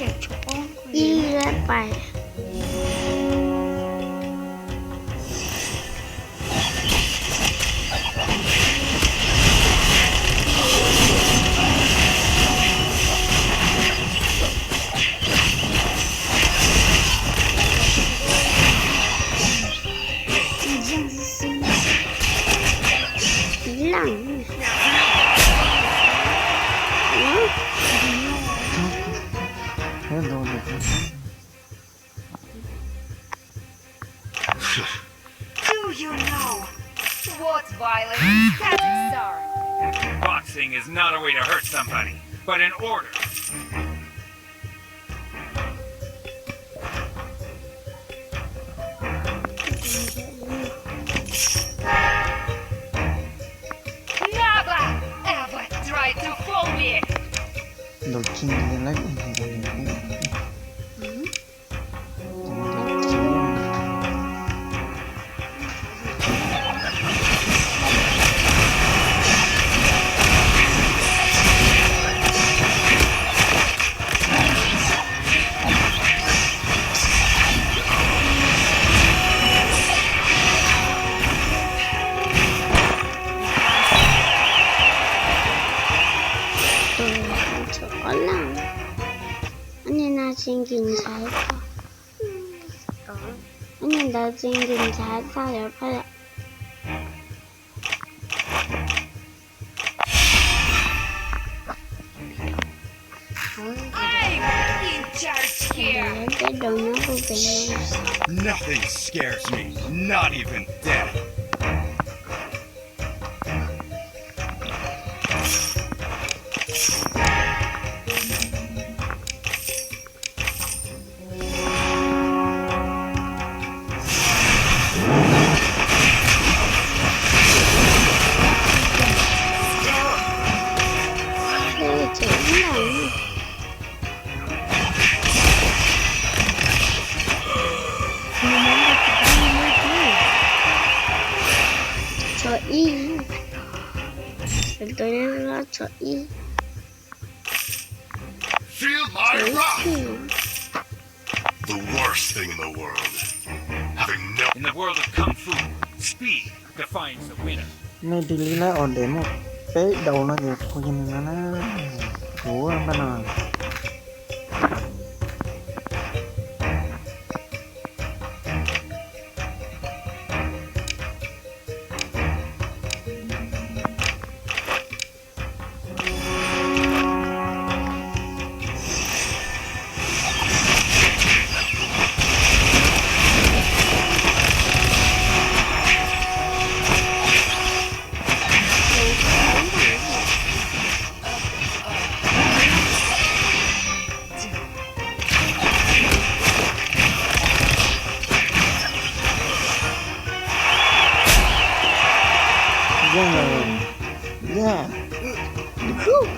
Ib pais. Ib leeg. Do you know what violent tactics are? Boxing is not a way to hurt somebody, but an order. Never ever try to fool me. Ntaus ceg lawm. Tus tshuav ob leeg. Ob niag no tsis nkim ntshav txog. Ob niag ntawd tsis nkim ntshav txog lawm phaj yom. I'm in charge here. Tej dau nyob hauv pes no. Nothing scares me, not even death. Tshuav ib. Tus no tshuav ib. Feel my wrath. The worst thing in the world. Having no. In the world of kung fu, speed defines the winner. Nej tig li lawm os, ntev muaj peb dau no ces kuv yog nws no na. Kuv npaj no. Yeej, yeej. Yeej zuag.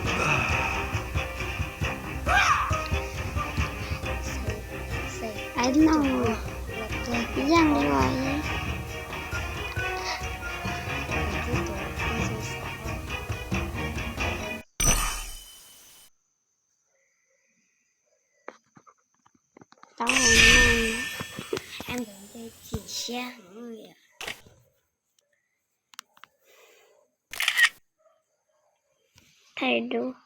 Tau, chim siab. Thaij duab.